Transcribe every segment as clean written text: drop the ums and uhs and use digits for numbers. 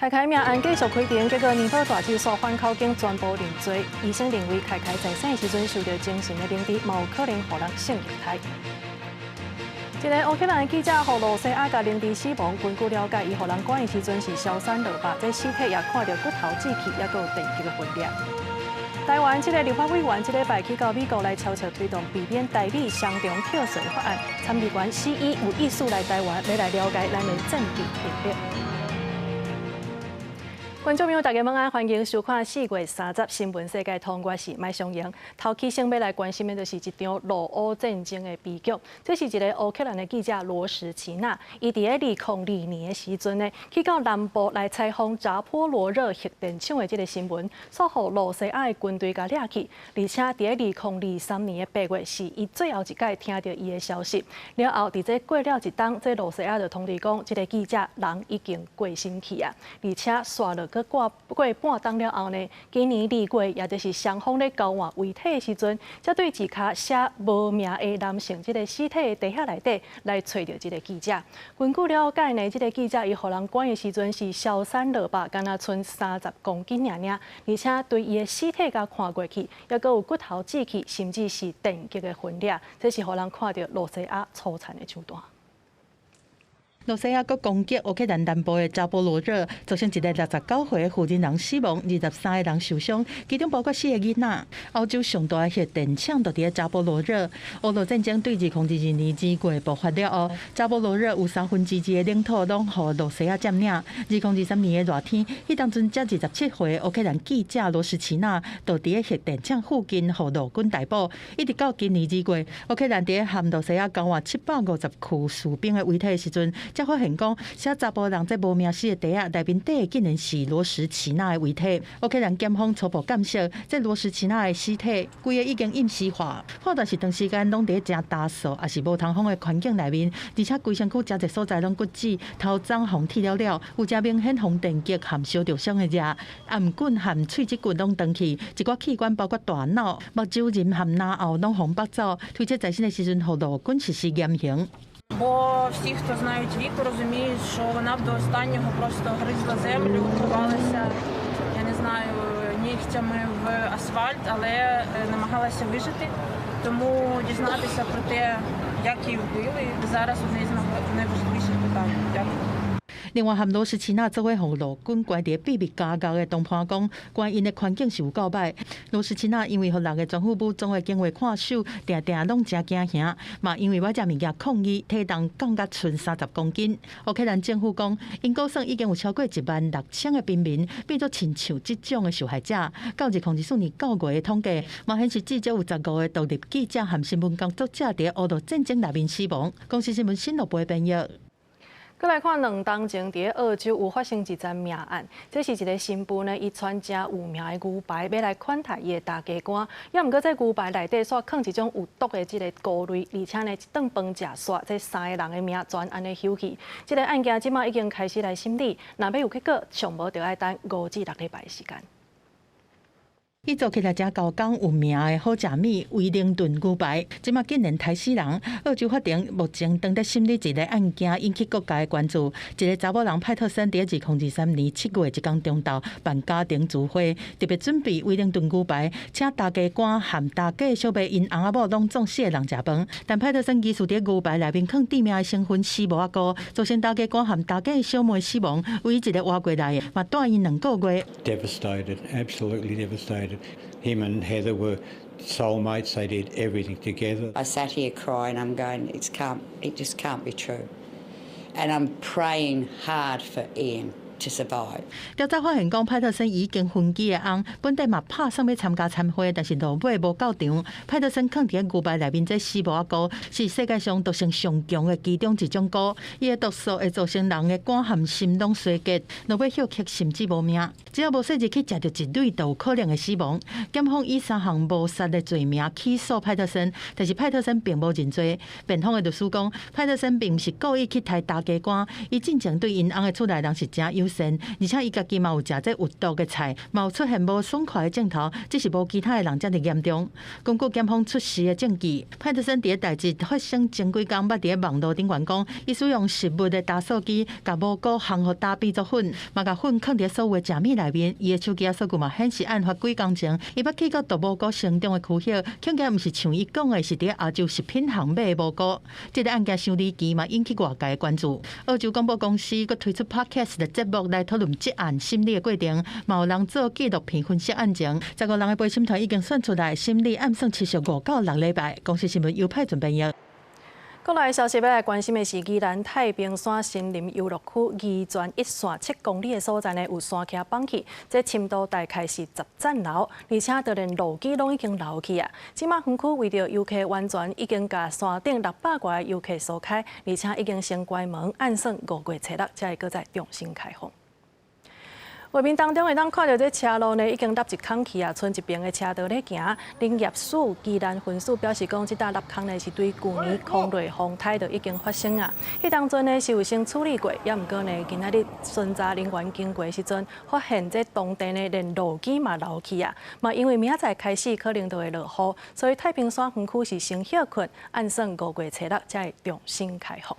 凱凱命案繼續開庭，結果年報大手術反口供全部認罪。醫生認為凱凱在生的時陣受著精神的凌虐，嘛有可能予人性虐待。一个烏克蘭記者予露西亞共凌致死亡，根據了解，伊予人關的時陣是消散落肉，這屍體也看著骨頭折去，抑閣有電擊的痕跡。台灣這个立法委員這禮拜去到美國來悄悄推動避免台美雙重課稅法案，參議員施伊有意思來台灣，欲來了解咱的戰備能力。觀眾朋友，大家晚安，歡迎收看4月30新聞世界通，我是麥松瑩。頭起先欲來關心的，就是這場俄烏戰爭的悲劇。這是一个烏克蘭的記者羅什奇娜，伊佇2002年的時陣呢，去到南部來採訪扎波羅熱核電廠的這个新聞，煞予露西亞的軍隊共掠去。而且佇2023年的8月，是伊最後一擺聽著伊的消息。了後，佇這過了一冬，這露西亞就通知講，這个記者人已經過身去啊，而且煞落閣過過半冬了後呢，今年2月，也就是雙方咧交換遺體的時陣，才對一跤寫無名的男性這个屍體的袋仔內底來揣著這个記者。根據了解呢，這个記者伊予人關的時陣是消瘦落肉，敢若賰30公斤爾爾，而且對伊的屍體共看過去，抑閣有骨頭折去，甚至是電擊的痕跡，這是予人看著露西亞粗殘的手段。露西亞閣攻擊烏克蘭南部的扎波羅熱，造成一个69歲的婦人人死亡，23個人受傷，其中包括四个囡仔。歐洲上大的核電廠就佇咧扎波羅熱。烏俄戰爭對2022年2月爆發了後，扎波羅熱有2/3的領土攏予露西亞佔領。2023年的熱天，彼當陣才27歲的烏克蘭記者羅什奇娜，就佇咧核電廠附近予俄軍逮捕。一直到今年2月，烏克蘭佇咧和露西亞交換750具士兵的遺體的時陣，才發現講，寫查埔人這無名屍的袋仔內面底竟然是羅什奇娜的遺體。烏克蘭檢方初步鑑識，這羅什奇娜的屍體規个已經陰屍化，判斷是長時間攏佇咧誠焦燥，抑是無通風的環境內面，而且規身軀誠濟所在攏骨折，頭鬃予剃了了，有誠明顯予電擊和燒著傷的跡，頷頸和喙舌骨攏斷去，一寡器官包括大腦、目睭仁和嚨喉攏予剝走，推測在生的時陣予俄軍實施嚴刑。 Бо всі, хто знають Віку, розуміють, що вона б до останнього просто гризла землю, впивалася, я не знаю, нігтями в асфальт, але намагалася вижити. Тому дізнатися про те, як її вбили, зараз одне із найважливіших питань. Дякую. 另外，和羅什奇娜做伙予俄軍關佇秘密監獄的同伴講，關𪜶的環境是有夠歹。羅什奇娜因為予六个全副武裝的警衛看守，定定攏誠驚嚇，嘛因為欲食物件抗議，體重降甲賰30公斤。烏克蘭政府講，𪜶估算已經有超過1萬6千个平民變做親像這種的受害者。到2024年9月的統計，嘛顯示至少有15個獨立記者和新聞工作者佇烏俄戰爭內面死亡。公視新聞新羅播編譯。閣來看兩冬前，佇澳洲有發生一樁命案。這是一个新婦呢，伊傳誠有名的牛排，欲來款待伊的大家官。抑毋過這牛排內底煞囥一種有毒的這个菇類，而且呢，一頓飯食煞，這三个人的命全按呢休去。這个案件這馬已經開始來審理，若欲有結果，上無著愛等5至6禮拜的時間。伊做起來誠猴硐有名的好食物威靈頓牛排，這馬竟然刣死人。澳洲法庭目前正佇審理一个案件，引起各界的關注。一个查某人派特森佇2023年7月一工中晝辦家庭聚會，特別準備威靈頓牛排，請大家官和大家小妹𪜶翁仔某攏總四个人食飯。但派特森疑似佇牛排內面囥致命的成分死無仔菇，造成大家官和大家小妹死亡，唯一一个活過來的，嘛蹛醫2個月。 Devastated, absolutely devastated. Him and Heather were soulmates. They did everything together. I sat here crying. I'm going, it just can't be true. And I'm praying hard for Ian to survive. 調查發現講，派特森已經分居的翁，本底嘛拍算欲參加餐會，但是落尾無到場。派特森囥佇牛排內面這死無仔菇，是世界上毒性上強的其中一種菇。伊的毒素會造成人的肝和心攏衰竭，落尾歇克甚至無命。只要無細入去食著一蕊，就有可能會死亡。檢方以三項謀殺的罪名起訴派特森，但是派特森並無認罪。辯方的律師講，派特森並毋是故意去刣大家官，伊進前對𪜶翁的厝內人是誠友善，而且伊家己嘛有食這有毒的菜，嘛有出現無爽快的症頭，只是無其他的人遮爾嚴重。根據檢方出示的證據，派特森佇咧代誌發生前幾工，捌佇咧網路頂懸講，伊使用食物的打掃機，共蘑菇烘予焦變做粉，嘛共粉囥佇所有的食物內面。伊的手機仔數據嘛顯示，案發幾工前，伊捌去到毒蘑菇成長的區域，恐驚毋是像伊講的，是佇亞洲食品行買的蘑菇。這個案件傷離奇嘛，引起外界的關注。澳洲廣播公司閣推出 Podcast 的節目來討論這案審理的過程，嘛有人做紀錄片分析案情。15人的陪審團已經選出來，審理按算持續5到6禮拜。公視新聞由派準編譯。國內消息欲來關心的是，宜蘭太平山森林遊樂區宜泉一線7公里的所在呢，有山徛崩去，這深度大概是10層樓，而且就連路基攏已經流去啊！這馬園區為著遊客安全，已經共山頂600外个遊客疏開，而且已經先關門，按算5月初6才會閣再重新開放。畫面當中會當看著這車路呢，已經凹一空去啊，賰一邊的車道咧行。林業署宜蘭分署表示講，這搭凹空呢是對舊年空雷風颱就已經發生啊。彼當陣呢是有先處理過，猶毋過呢今仔日巡查人員經過時陣，發現這當地呢連路基嘛流去啊。嘛因為明仔載開始可能就會落雨，所以太平山園區是先歇睏，按算5月初6才會重新開放。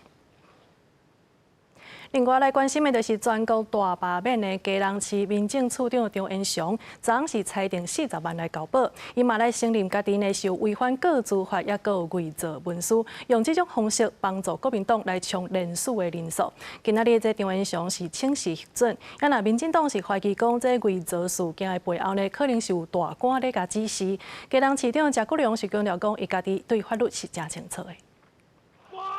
另外來關心的就是全國大罷免的基隆市民政處長張延祥，昨昏是裁定40萬來交保，伊嘛來承認家己呢是有違反個資法，抑閣有偽造文書，用這種方式幫助國民黨來衝連署的人數。今仔日這張延祥是請示核准，啊若民進黨是懷疑講這偽造事件的背後呢，可能是有大官咧共指示。基隆市長謝國樑是強調講，伊家己對法律是誠清楚的。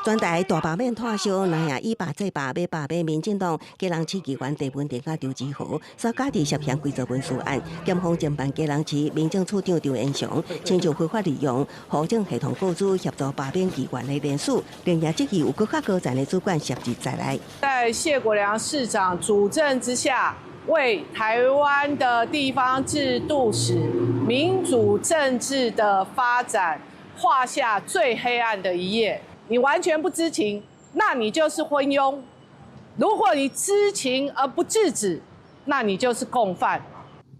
全台大罷免湠燒，若也以罷制罷，欲罷免民進黨基隆市議員鄭文鼎佮張志豪，所家己涉嫌偽造文書案，檢方偵辦基隆市民政處長張延祥，親像非法利用戶政系統個資協助罷免議員的聯署，另也質疑有閣較高層的主管涉入在內。在謝國樑市長主政之下，為台灣的地方制度史、民主政治的發展畫下最黑暗的一頁。你完全不知情，那你就是昏庸；如果你知情而不制止，那你就是共犯。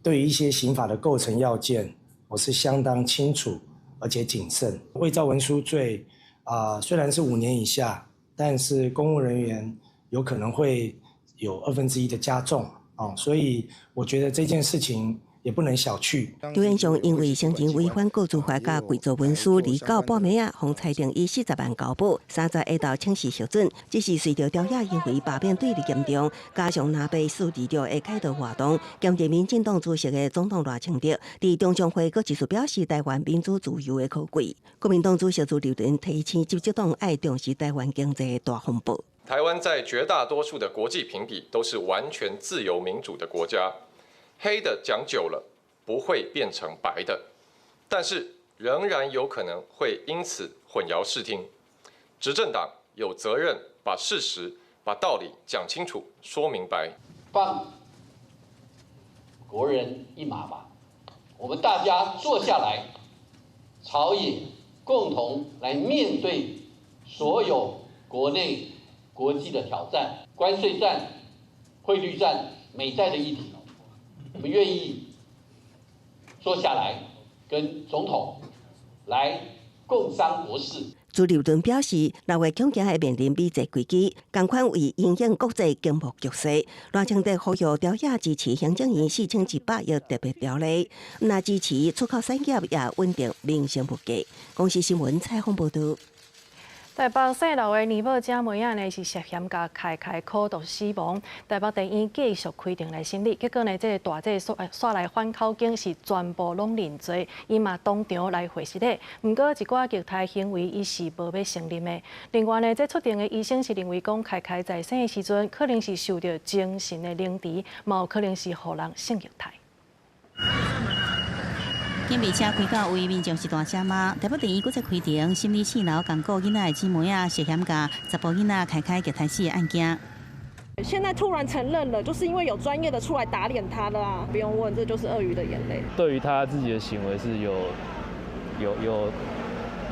對於一些刑法的構成要件，我是相當清楚而且謹慎。偽造文書罪啊，雖然是5年以下，但是公務人員有可能會有1/2的加重啊，所以我覺得這件事情也不能小覷。張延祥因為承認違反個資法佮偽造文書，而到半暝仔，予裁定以40萬交保，30下晝請示核准。只是隨著朝野因為罷免對立嚴重，加上藍白426的凱道活動，兼任民進黨主席的總統賴清德，佇中常會閣持續表示台灣民主自由的可貴。國民黨主席朱立倫提醒執政黨愛重視台灣經濟的大風暴。台灣在絕大多數的國際評比都是完全自由民主的國家。黑的講久了不會變成白的，但是仍然有可能會因此混淆視聽。執政黨有責任把事實、把道理講清楚、說明白。放國人一馬吧，我們大家坐下來，朝野共同來面對所有國內國際的挑戰，關稅戰、匯率戰、美債的議題。我們願意坐下來跟總統來共商國是。朱立倫表示，6月恐驚會面臨美債危機，仝款為影響國際經貿局勢。賴清德呼籲朝野支持行政院4100億特別條例，毋但支持出口產業也穩定民生物價。公視新聞採訪報導。台北姓劉的年母姐妹仔呢是涉嫌共開開苦毒死亡，台北地院繼續開庭來審理，結果呢，這個大姐煞來反口供是全部攏認罪，伊嘛當場來回實的。毋過一寡虐待行為，伊是無欲承認的。另外呢，這出庭的醫生是認為講，開開在生的時陣，可能是受著精神的凌遲，嘛有可能是予人性虐待。警備車開到位，民眾是大聲罵。台北地院閣再開庭審理姓劉仝顧囡仔的姊妹仔涉嫌共查埔囡仔開開虐待死的案件。現在突然承認了，就是因為有專業的出來打臉他了啊！不用問，這就是鱷魚的眼淚。對於他自己的行為是有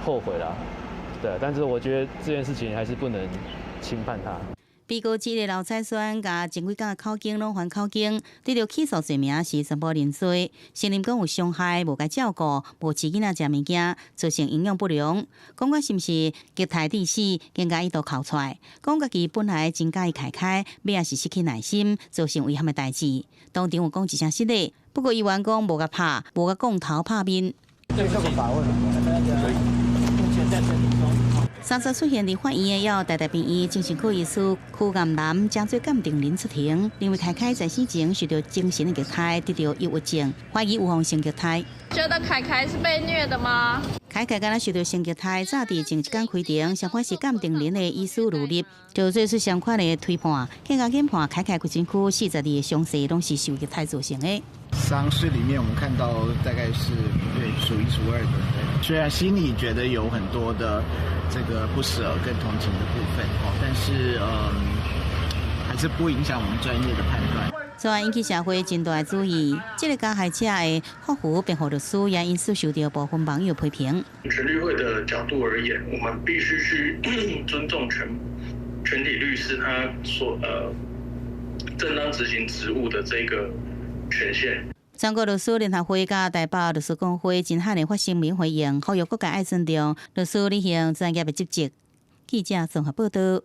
後悔啦，對，但是我覺得這件事情還是不能輕判他。被告之一劉彩萱共前幾工口供攏還口供，得著起訴罪名是全部認罪，承認講有傷害、無共照顧、無飼囡仔食物件，造成營養不良。講過是毋是虐待致死，更加伊都哭出來，講家己本來真佮意凱凱，尾仔是失去耐心，造成遺憾的代誌。當場有講一聲失禮，不過伊原講無共拍，無共摃頭拍面。30出現佇法院的有台大病院精神科醫師柯岩南，將做鑑定人出庭，認為凱凱在死前受到精神的虐待，得著憂鬱症，懷疑有予性虐待。覺得凱凱是被虐的嗎？凱凱敢若受到性虐待，早佇前一工開庭，相反是鑑定人的醫師盧立，就做出相款的推判，更加研判凱凱規身軀42個傷勢攏是受虐待造成的。傷勢裡面，我們看到大概是對數一數二的。雖然心裡覺得有很多的這個不捨跟同情的部分，但是還是不影響我們專業的判斷。昨晚引起社會真大的注意，這個加害者的法扶辯護律師也因此受到部分網友批評。全律會的角度而言，我們必須去尊重全體律師他所正當執行職務的這個權限。全國律師聯合會佮台北律師公會真罕的發聲明回應，呼籲各界愛尊重律師履行專業的職責。記者綜合報道。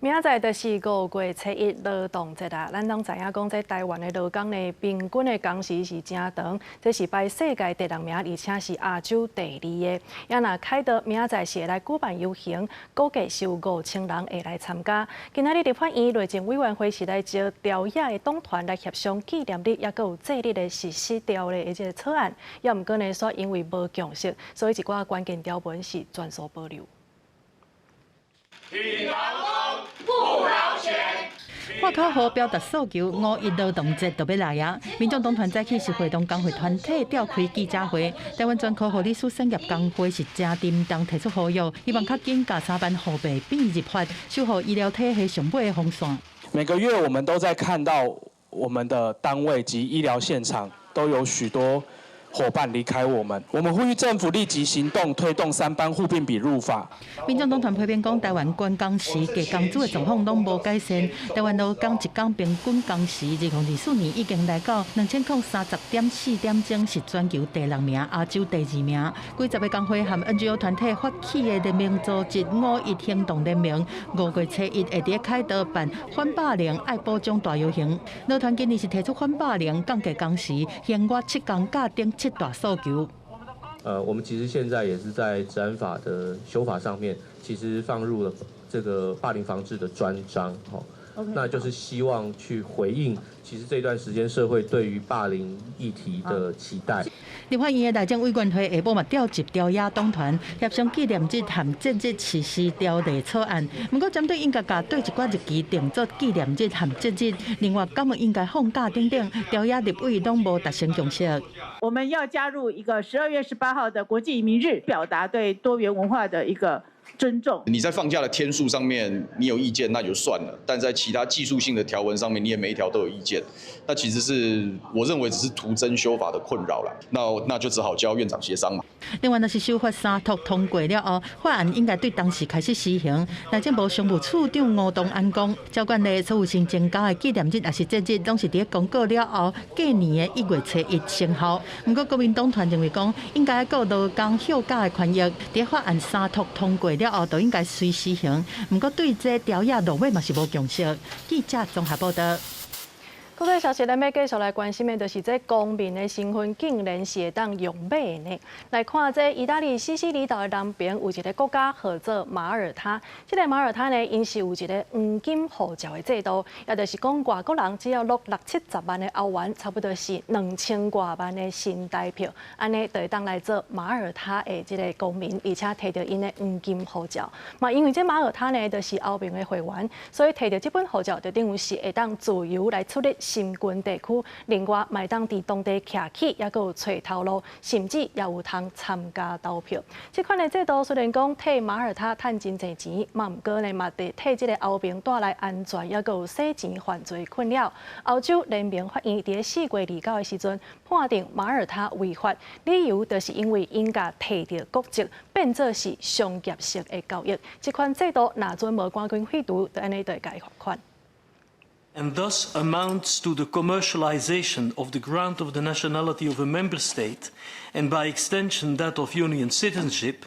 明仔載就是5月7日勞動節啦，咱攏知影講，這台灣的勞工呢，平均的工時是誠長，這是排世界第六名，而且是亞洲第二个。也若凱道明仔載是會來舉辦遊行，估計是有5000人會來參加。今仔日立法院內政委員會是來召朝野的黨團來協商紀念日，抑閣有祭日的實施條例的這个草案，也毋過呢，煞因為無共識，所以一寡關鍵條文是全數保留。挺勞工，不勞權。喊口號表達訴求，五一勞動節就欲來啊！民眾黨團早起是會同工會團體召開記者會，台灣專科護理師產業工會是誠沉重提出呼籲，希望較緊共三班護病比入法，守護醫療體系上尾的防線。每個月我們都在看到我們的單位及醫療現場都有許多夥伴離開我們，我們呼籲政府立即行動，推動三班護病比入法。民眾黨團批評講，台灣懸工時、低工資的狀況攏無改善。台灣勞工一工平均工時，2024年已經來到2030.4點鐘，是全球第六名，亞洲第二名。幾十個工會和 NGO 團體發起的聯名組織五一行動聯盟，5月7日會佇凱道辦反霸凌愛保障大遊行。勞團今年是提出反霸凌、降低工時、額外七工假等七大訴求。我們其實現在也是在職安法的修法上面，其實放入了這個霸凌防治的專章，那就是希望去回應，其實這段時間社會對於霸凌議題的期待。立法院的內政委員會下晡嘛召集朝野黨團協商紀念日和節日實施條例草案。毋過針對應該共對一寡日期定做紀念日和節日，另外敢有應該放假等等，朝野立委攏無達成共識。我們要加入一個12月18號的國際移民日，表達對多元文化的一個尊重。你在放假的天數上面，你有意見那就算了，但在其他技術性的條文上面，你也每一條都有意見，那其實是我認為只是徒增修法的困擾了。那就只好交院長協商嘛。另外，若是修法三讀通過了後，法案應該對當時開始施行。內政部商務處長吳東安講，照慣例所有新增加的紀念日抑是節日，攏是佇公告了後，隔年的1月7日生效。毋過國民黨團認為講，應該顧勞工休假的權益，佇法案三讀通過了後，就應該隨施行。毋過對這朝野落尾嘛是無共識。記者綜合報道。國際消息，咱欲繼續來關心的，就是這公民的身份竟然是會當用買的呢。來看這義大利西西里島的南邊有一个國家，號做馬耳他。這个馬耳他呢，𪜶是有一个黃金護照的制度，也就是講外國人只要落六七十萬的歐元，差不多是2000外萬的新台票，按呢就會當來做馬耳他的這个公民，而且提著𪜶的黃金護照。嘛，因為這馬耳他呢，就是歐盟的會員，所以提著這本護照就等於是會當自由來出入。深圳地區，另外嘛會當佇當地徛起，猶閣有揣頭路，甚至也有通參加投票。這款的制度雖然講替馬耳他趁真濟錢，嘛毋過呢嘛會替這个歐盟帶來安全，猶閣有洗錢犯罪困擾。歐洲聯盟法院佇4月29的時陣判定馬耳他違法，理由就是因為𪜶共提著國籍變做是商業式的交易。這款制度若準無趕緊廢除，就按呢就會共伊罰款。 And thus amounts to the commercialization of the grant of the nationality of a member state and by extension that of union citizenship,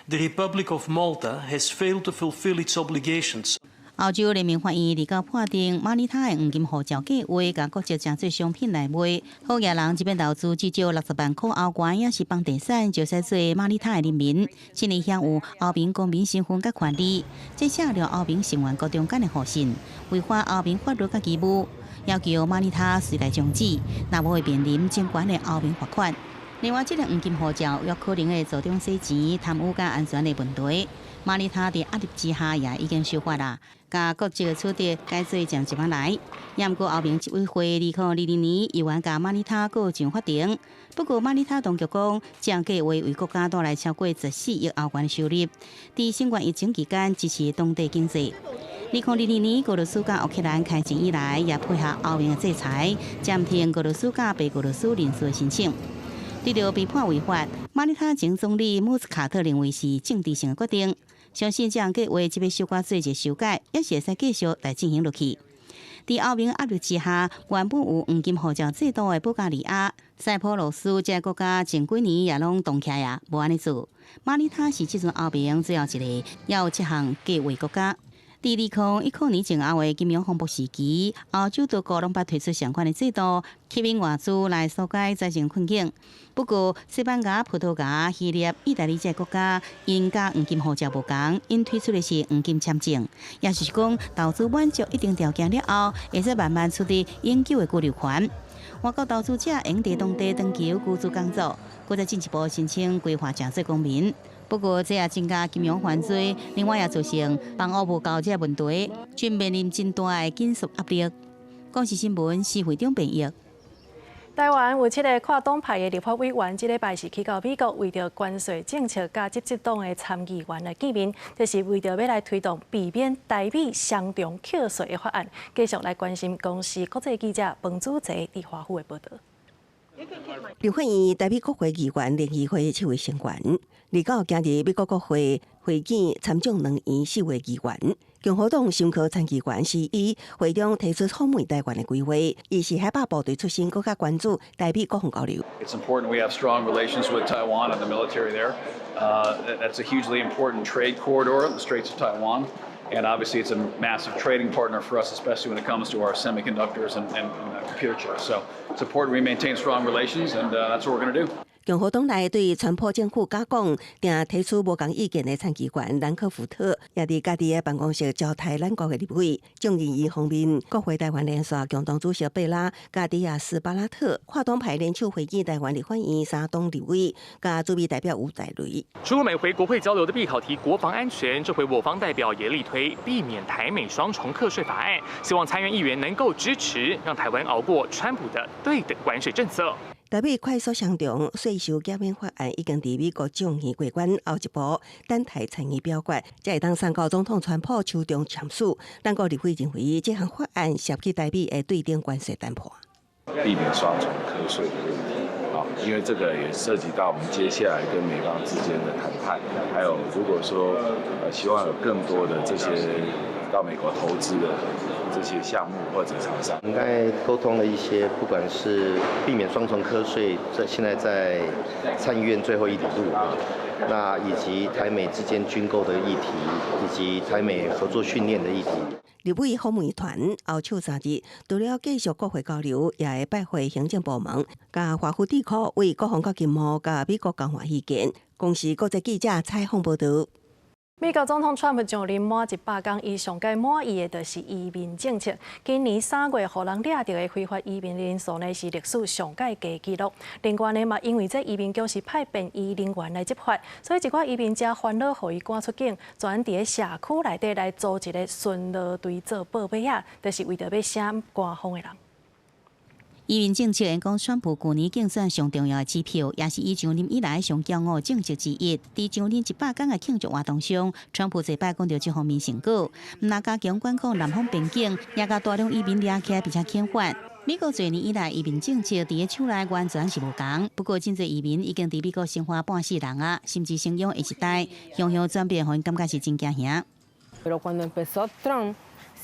the Republic of Malta has failed to fulfill its obligations. 歐洲聯盟法院29判定馬耳他的黃金護照計劃，共國籍誠做商品來賣，好額人這邊投資至少60萬箍歐元，抑是房地產，就使做馬耳他的人民，進而享有歐盟公民身份佮權利。這寫了歐盟成員國中間的互信，違反歐盟法律佮義務，要求馬耳他隨來終止，若無會面臨真懸的歐盟罰款。另外，這个黃金護照有可能會助長洗錢、貪污佮安全的問題。馬耳他佇壓力之下也已經修法啦，共國籍的取得改做前一擺來。也毋過歐盟執委會2022年猶原共馬耳他告上法庭。不過馬耳他當局講，這項計劃為國家帶來超過14億歐元收入，佇新冠疫情期間支持當地經濟。2022年俄羅斯佮烏克蘭開戰以來，也配合歐盟的制裁，暫停俄羅斯佮白俄羅斯人士的申請。對著被判違法，馬耳他前總理穆斯卡特認為是政治性的決定，相信這項計劃這欲小可做一個修改，也是會使繼續來進行落去。佇歐盟壓力之下，原本有黃金護照制度的保加利亞、塞浦路斯這个國家，前幾年也攏動起來啊，無按呢做。馬耳他是這陣歐盟最後一个猶有這項計劃國家。佇2010年前後的金融風暴時期，歐洲多國攏捌推出相款的制度，吸引外資來紓解財政困境。不過，西班牙、葡萄牙、希臘、意大利這个國家，𪜶佮黃金護照無仝，𪜶推出的是黃金簽證，也就是講，投資滿足一定條件了後，會使慢慢取得永久的居留權。外國投資者會佇當地長期居住工作，閣再進一步申請歸化成做公民。不過，這也增加金融犯罪，另外也造成房屋無夠這个問題，均面臨真大的緊縮壓力。公視新聞施會長編譯。台灣有七个跨黨派的立法委員，這禮拜是去到美國，為著關稅政策佮執政黨的參議員來見面，這是為著欲來推動避免台美雙重課稅的法案。繼續來關心公視國際記者彭祖澤佇華府的報導。立法院台美國會議員聯誼會七位成員，29今日美國國會會見參眾兩院四位議員。共和黨辛科參議員是以會中提出訪問台灣的規劃，伊是海霸部隊出身，閣較關注台美國防交流。 It's important we have strong relations with Taiwan and the military there. That's a hugely important trade corridor, the Straits of Taiwan. And obviously, it's a massive trading partner for us, especially when it comes to our semiconductors and computer chips. So it's important we maintain strong relations, and that's what we're going to do. 共和黨內對川普政府假講，定提出無仝意見的參議員蘭克福特，也佇家己的辦公室招待咱國的立委。眾議院方面，國會台灣連線共同主席貝拉、佮迪亞斯巴拉特，跨黨派聯手會見台灣立法院三黨立委，佮駐美代表吳大雷。除了每回國會交流的必考題國防安全，這回我方代表也力推避免台美雙重課稅法案，希望參院議員能夠支持，讓台灣熬過川普的對等關稅政策。台美快速雙重稅收減免法案已經佇美國眾議過關，後一步等待參議表決，才會當送到總統川普手中簽署。咱國立委認為，這項法案涉及台美的對等關稅談判，避免雙重課稅的問題啊，因為這個也涉及到我們接下來跟美方之間的談判，還有如果說希望有更多的這些到美國投資的這些項目或者廠商，應該溝通了一些，不管是避免雙重課稅，在現在在參議院最後一里路啊，那以及台美之間軍購的議題，以及台美合作訓練的議題。立委訪問團後首3日，除了繼續國會交流，也會拜會行政部門，佮華府智庫為國防佮經貿佮美國交換意見。公視國際記者採訪報導。美國總統川普上任滿100天，伊上蓋滿意的就是移民政策。今年3月，予人掠著的非法移民人數呢，是歷史上蓋低紀錄。另外呢，嘛因為這移民局是派便衣人員來執法，所以一寡移民者煩惱，予伊趕出境，專佇咧社區內底來組一个巡邏隊做報備仔，就是為著欲寫官方的人。移民政策，𪜶講川普舊年競選上重要的支票，也是伊上任以來上驕傲的政績之一。佇上任100工的慶祝活動上，川普濟擺講著這方面成果，毋但加強管控南方邊境，也共大量移民掠起來，並且遣返。美國濟年以來移民政策佇咧手內完全是無仝，不過真濟移民已經佇美國生活半世人啊，甚至生養下一代，雄雄轉變，予𪜶感覺是真驚嚇。 Pero cuando empezó Trump,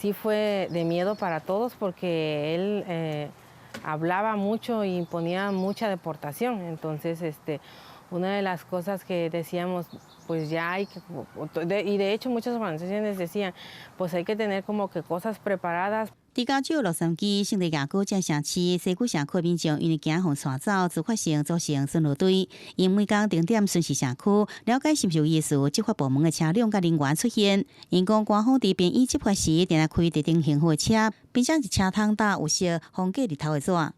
sí fue de miedo para todos porque él hablaba mucho y imponía mucha deportación. Entonces, una de las cosas que decíamos, pues ya hay que, y de hecho muchas organizaciones decían, pues hay que tener como que cosas preparadas. 佇加州洛杉磯聖地亞哥這城市西區社區民眾因為驚予帶走，自發性組成巡邏隊，𪜶每工定點巡視社區，了解是毋是有疑似執法部門的車輛佮人員出現。𪜶講官方佇便衣執法時，定定開特定型號的車，並且佇車窗罩有寫防隔日頭的紙。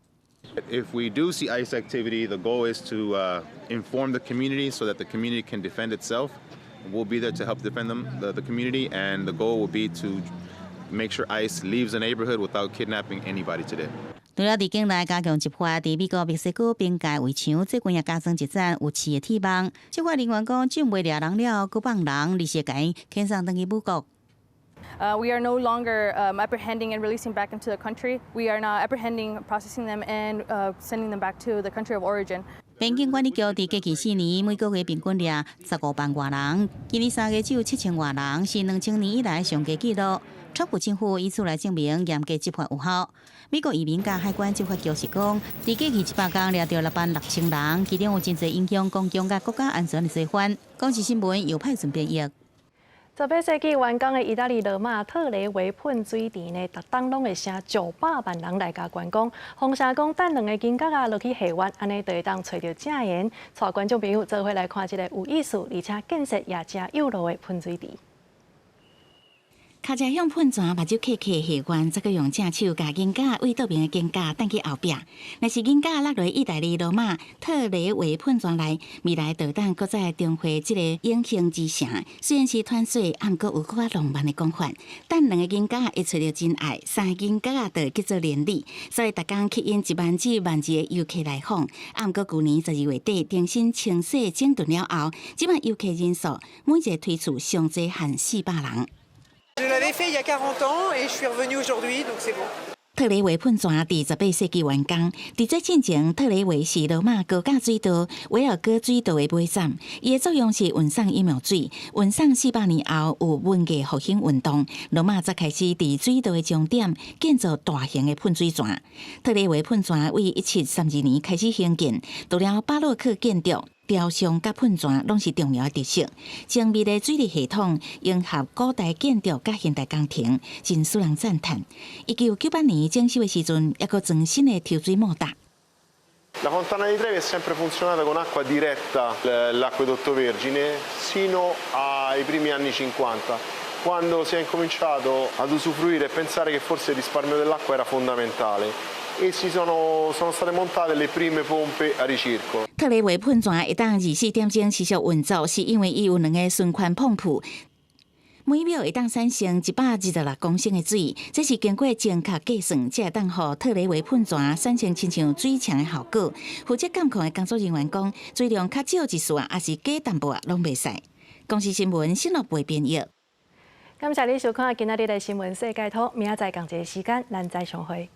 If we do see ICE activity, the goal is to inform the community so that the community can defend itself. We'll be there to help defend them, the community, and the goal will be to make sure ICE leaves the neighborhood without kidnapping anybody today. 除了佇境內加強執法，佇美國墨西哥邊界圍牆最近也加裝一盞有刺的鐵網。執法人員講，種袂掠人了，閣放人，而是共𪜶遣送轉去母國。 We are no longer apprehending and releasing back into the country. We are now apprehending, processing them, and sending them back to the country of origin. 邊境管理局佇過去4年每個月平均掠15萬外人，今年3月只有7000外人，是2000年以來上低紀錄。川普政府以此來證明嚴格執法有效。美國移民佮海關執法局是講，佇過去100工掠著6萬6千人，其中有真濟影響公共佮國家安全的罪犯。公視新聞由派順編譯。 18世紀完工的意大利羅馬特雷維噴水池呢，逐冬攏會吸900萬人來共觀光。風聲講，等兩个銀角仔落去下彎，按呢就會當揣著正緣。帶觀眾朋友做伙來看這个有意思，而且建設也誠有路的噴水池。跤車向噴泉，目睭瞌瞌下彎，再閣用正手共銀角對倒爿的金角擲去後壁。若是銀角落佇意大利羅馬特雷維噴泉內，未來就當閣再重回這個永恆之城。雖然是傳說，毋過有較浪漫的講法。擲兩個銀角會揣著真愛，三个銀角就叫做連理。所以逐工吸引1萬至1萬2的遊客來訪。毋過舊年12月底重新清洗整頓了後，這擺遊客人數每一個梯次上濟限400人。 Je l'avais fait il y a 40 ans et je suis revenue aujourd'hui, donc c'est bon. 特雷維噴泉佇18世紀完工，佇這進前，特雷維是羅馬高架水道、維爾哥水道的尾站。伊的作用是運送飲用水。運送400年後，有文藝復興運動，羅馬才開始佇水道的終點建造大型的噴水泉。特雷維噴泉為1732年開始興建，除了巴洛克建築、雕像佮噴泉攏是重要的特色。精密的水利系統融合古代建築佮現代工程，真使人讚嘆。1998年整修的時陣，猶閣裝新的抽水馬達。 La Fontana di Trevi è sempre funzionata con acqua diretta, l'acquedotto Vergine, sino ai primi anni 50, quando si è incominciato ad usufruire e pensare che forse il risparmio dell'acqua era fondamentale e sono state montate le prime pompe a ricircolo. 特雷維噴泉會當24點鐘持續運作，是因為伊有兩个循環泵浦，每秒會當產生126公升的水，這是經過精確計算，才會當予特雷維噴泉產生親像水牆的效果。負責監控的工作人員講，水量較少一絲仔，抑是加淡薄仔，攏袂使。公視新聞新樂貝編譯。感謝你收看今仔日的新聞世界通，明仔載仝一个時間，咱再相會。